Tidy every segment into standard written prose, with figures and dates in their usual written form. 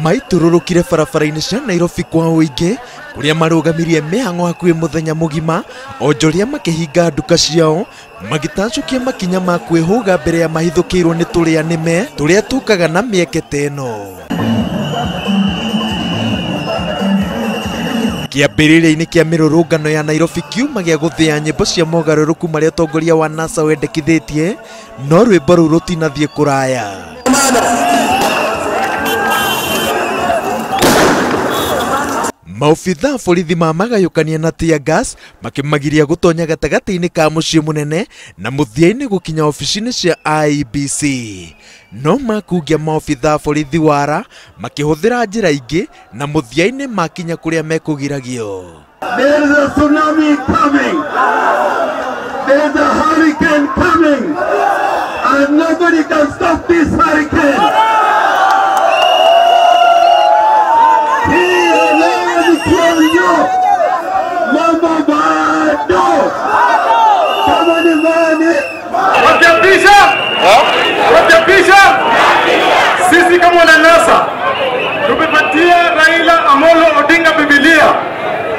Maitũrũrũkire barabara-inĩ cia Nairobi kwa ũingĩ kũrĩa marũgamirie mĩhang'o hakuhĩ mũthenya mũgima, onjoria makĩhinga nduka ciao magĩtacũkia makinya ma kwĩhũga mbere ya mahithũkĩirwo nĩ tũrĩa nĩme tũrĩa tũkaga na mĩeke ta ĩno. Kĩambĩrĩria-inĩ kĩa mĩrũrũngano ya Nairobi kiuma gĩa gũthĩa nyĩmbo cia mogarũrũku marĩa ũtongoria wa NASA wendekithĩtie, no rwĩmbo rũu rũtinathiĩ kũraya. Maobithaa borithi mamagayũkania na tear gas makĩmagiria gũtonya gatagatĩ-inĩ ka mũciĩ mũnene na mũthia-inĩ gũkinya obici-inĩ cia IEBC. No makungia maobithaa borithi wara makĩhũthĩra njĩra ingĩ na mũthia-inĩ makinya kũrĩa mekũgiragio. There is a tsunami coming. There is a hurricane coming. And nobody can stop this hurricane. Wakiapisha sisi kama wana NASA tumepatia Raila Amolo Odinga Biblia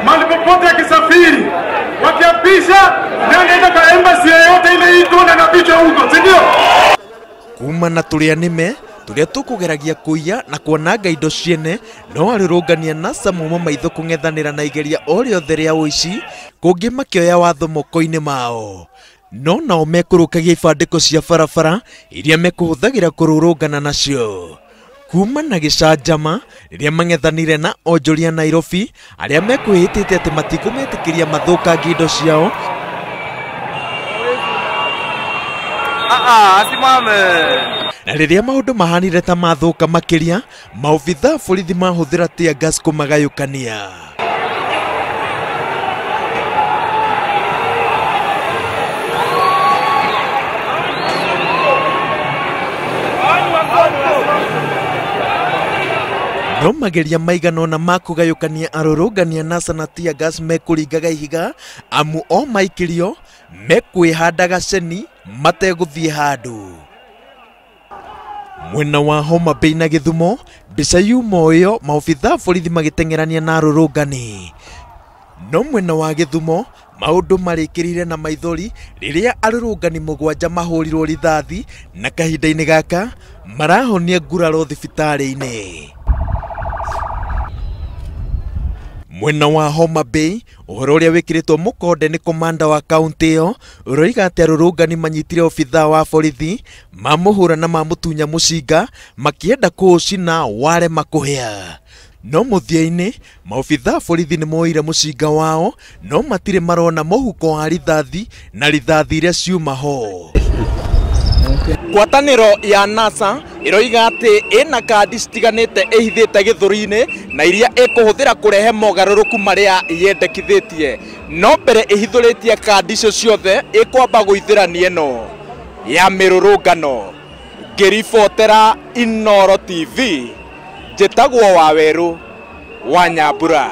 mahali popote akisafiri, wakiapisha nenda kwa embassy yoyote ile ito na picha huko, si ndio? Kuma na turia nime turia tukugeragia kuiya na kuonanga indo ciene, no arũrũngania NASA muma maitho kũng'ethanĩra na igeria o rĩothe rĩa ũici kũngĩ makĩoya watho moko-inĩ mao. No nao mekũrũkagia ibandĩko cia barabara iria mekũhũthagĩra kũrũrũngana nacio. Kuma na gĩcanjama rĩrĩa mang'ethanire na onjoria Nairobi arĩa mekwĩhĩtĩte atĩ matikũmetĩkĩria mathũkangie indo ciao. Na rĩrĩa maũndũ mahanire ta mathũka makĩria, maobithaa borithi mahũthĩra tear gas kũmagayũkania. No mageria maigana ũna ma kũgayũkania arũrũngania NASA na tear gas mekũringaga ihiga, amu o maikĩrio mekwĩhandaga ceni mategũthiĩ handũ. Mwena wa Homa Bay na Gĩthumo, mbica yuma ĩyo maobithaa borithi magĩteng'erania na arũrũngani. No mwena wa Gĩthumo maũndũ marĩkĩrire na maithori rĩrĩa arũrũngani mũgwanja mahũrirwo rithathi na kahinda-inĩ gaka marahonia nguraro thibitarĩ-inĩ. Mwena wa Homa Bay, ũhoro ũrĩa wĩkĩrĩtwo mũkonde nĩ komanda wa kaunti ĩyo ũroiga atĩ arũrũngani manyitire obithaa wa borithi mamũhũra na mamũtunya mũcinga makĩenda kũũcina warema kũhĩa. No mũthia-inĩ maobithaa borithi nĩ moire mũcinga wao, no matirĩ marona mũhuko wa rithathi na rithathi iria ciuma ho. Ngwatanĩro ya NASA ĩroiga atĩ ĩna kandi citiganĩte ĩhithĩte gĩthũri-inĩ na iria ĩkũhũthĩra kũrehe mogarũrũku marĩa yendekithĩtie. No mbere ĩhithũrĩtie kandi icio ciothe ĩkwamba gũithĩrania ĩno ya mĩrũrũngano. Ngĩribotera Inooro TV, njĩtagwo Wawerũ wa Nyambura.